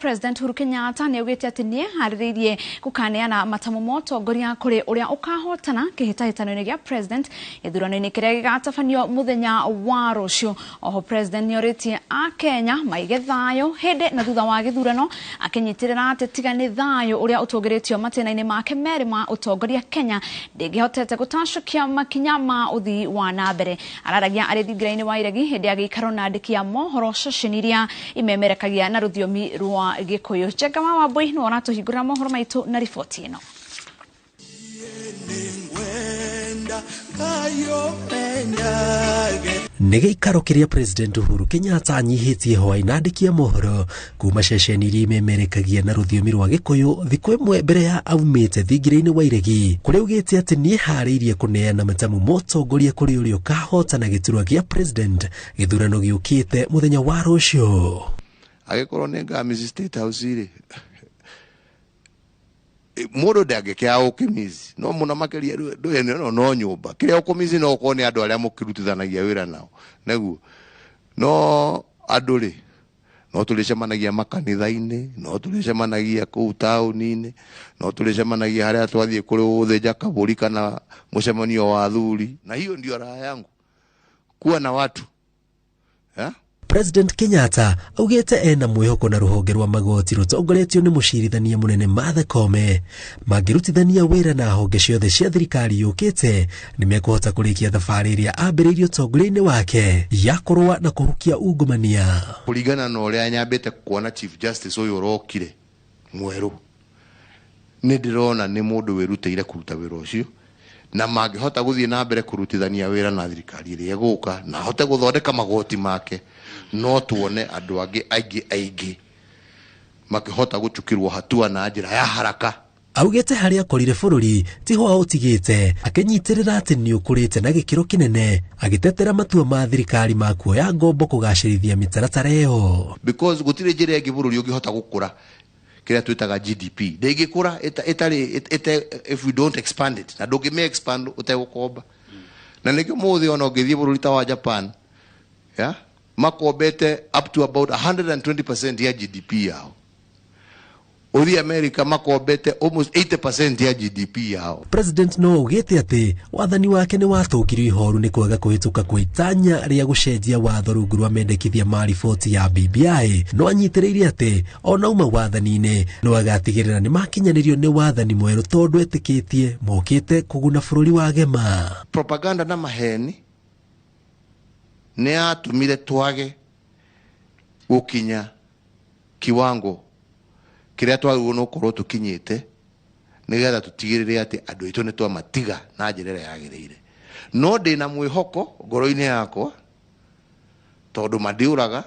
President Uhuru Kenyatta nĩ augĩte atĩ nĩeharĩrĩirie gũkaneana matamu ma ũtongoria kũrĩ ũrĩa ũkahotana kĩhĩtahĩtano-inĩ gĩa President gĩthurano-inĩ kĩrĩa gĩgatabanio mũthenya wa rũciũ. Oho President nĩorĩtie Akenya maige thayũ hĩndĩ na thutha wa gĩthurano, akĩnyitĩrĩra atĩ tiga nĩ thayũ ũrĩa ũtũgĩrĩtio matĩna-inĩ make merĩ ma ũtongoria, Kenya ndĩngĩhotete gũtacũkia makinya ma ũthii wa na mbere. Araragia arĩ thingira-inĩ wa iregi hĩndĩ ya gĩikaro na andĩki a mohoro ceceni iria imemerekagia na rũthiomi rwa Gĩkũyũ. Njenga wa Wambui nĩwe ũratũhingũrĩra mohoro maitũ na riboti ĩno. Nĩ gĩikaro kĩrĩa President Uhuru Kenyatta anyihĩtie hwaĩ na andĩki a mohoro kuma ceceni iria imemerekagia na rũthiomi rwa Gĩkũyũ thikũ ĩmwe mbere ya aumĩte thingira-inĩ wa iregi, kũrĩa augĩte atĩ nĩeharĩirie kũneana matamu ma ũtongoria kũrĩ ũrĩa ũkahotana gĩturwa gĩa President gĩthurano gĩũkĩte mũthenya wa rũciũ. Agĩkorwo nĩ ngamici State House rĩ, mũndũ ndangĩkĩaga gũkĩmici, no mũno makĩria ndũĩ no no nyũmba kĩrĩa ũkũmici no ũkorwo nĩ andũ arĩa mũkĩrutithanagia wĩra nao nĩguo. No andũ rĩ, no tũrĩcemanagia makanitha-inĩ, no tũrĩcemanagia kũu taũni-inĩ, no tũrĩcemanagia harĩa twathiĩ kũrĩ gũthĩnja kabũri kana mũcemanio wa athuri, na hiyo ndio raha yangu, kuwa na watu, yeah? President Kenyatta augĩte ena mwĩhoko na rũhonge rwa magoti rũtongoretio nĩ mũcirithania mũnene Martha Koome mangĩrutithania wĩra na honge ciothe cia thirikari yũkĩte, nĩ mekũhota kũrĩkia thabarĩ ĩrĩa ambĩrĩirie ũtongoria-inĩ wake ya kũrũa na kũhukia ungumania. Kũringana na ũrĩa nyambĩte kuona Chief Justice ũyũ ũrokire mwerũ, nĩ ndĩrona nĩ mũndũ wĩrutĩire kũruta wĩra ũcio, na mangĩhota gũthiĩ na mbere kũrutithania wĩra na thirikari ĩrĩa ĩgũka na ahote gũthondeka magoti make, no tuone andũ angĩ aingĩ aingĩ makĩhota gũchukirwo hatua na njĩra ya haraka. Augĩte harĩa akorire bũrũri tiho aũtigĩte, akĩnyitĩrĩra atĩ nĩ ũkũrĩte na gĩkĩro kĩnene, agĩtetera matua ma thirikari ma kuoya ngombo kũgacĩrithia mĩtaratara ĩyo. Because gũtirĩ njĩra ĩngĩ bũrũri ũngĩhota gũkũra kĩrĩa twĩtaga GDP, ndĩngĩkũra ĩtarĩ if we don't expand it, na ndũngĩmĩ expand ũtegũkomba. Na nĩkĩo mũthĩ ona ũngĩthiĩ bũrũri ta wa Japan, yeah, makombete up to about 120% ya GDP yao. Ũthiĩ America, makombete almost 80% ya GDP yao. President no augĩte atĩ wathani wake nĩ watũkirio ihoru nĩ kwaga kũhĩtũka kwa itanya rĩa gũcenjia watho rungu rwa mendekithia ma riboti ya BBI, no anyitĩrĩire atĩ ona uma wathani-inĩ no agatigĩrĩra nĩ makinyanĩrio nĩ wathani mwerũ, tondũ etĩkĩtie mokĩte kũguna bũrũri wa gema. Propaganda na maheni nĩ yatũmire twage gũkinya kiwango kĩrĩa twagĩrĩirwo nĩ gũkorwo tũkinyĩte, nĩgetha tũtigĩrĩre atĩ andũ aitũ nĩ twamatiga na njĩra ĩrĩa yagĩrĩire. No ndĩna mwĩhoko ngoro-inĩ yakwa, tondũ mandiũraga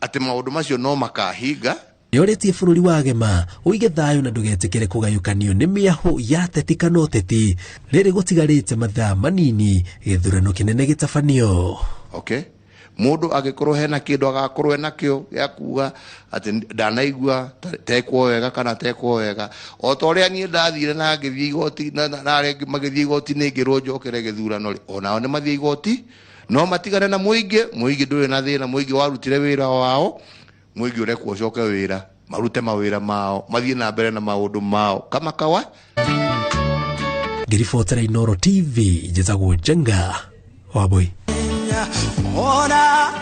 atĩ maũndũ macio no makahinga. Nĩorĩtie bũrũri wa gema ũige thayũ na ndũgetĩkĩre kũgayũkanio nĩ mĩahũ ya teti kana ũteti, rĩrĩ gũtigarĩte mathaa manini gĩthurano kĩnene gĩtabanio. Okay, mũndũ angĩkorwo hena kĩndũ agakorwo enakĩo gĩa kuga atĩ ndanaigua tekwo wega kana tekwo wega, o ta ũrĩa niĩ ndathire na ngĩthiĩ igoti na arĩa angĩ magĩthiĩ igoti nĩ ngĩrwo njokere gĩthurano rĩ, onao nĩ mathiĩ igoti, no matigane na mũingĩ. Mũingĩ ndũrĩ na thĩna, mũingĩ warutire wĩra wao, mũingĩ ũrekwo ũcoke wĩra, marute mawĩra mao, mathiĩ na mbere na maũndũ mao kama kawa. Ngĩribotera Inooro TV, njĩtagwo Njenga Wambui. Ona.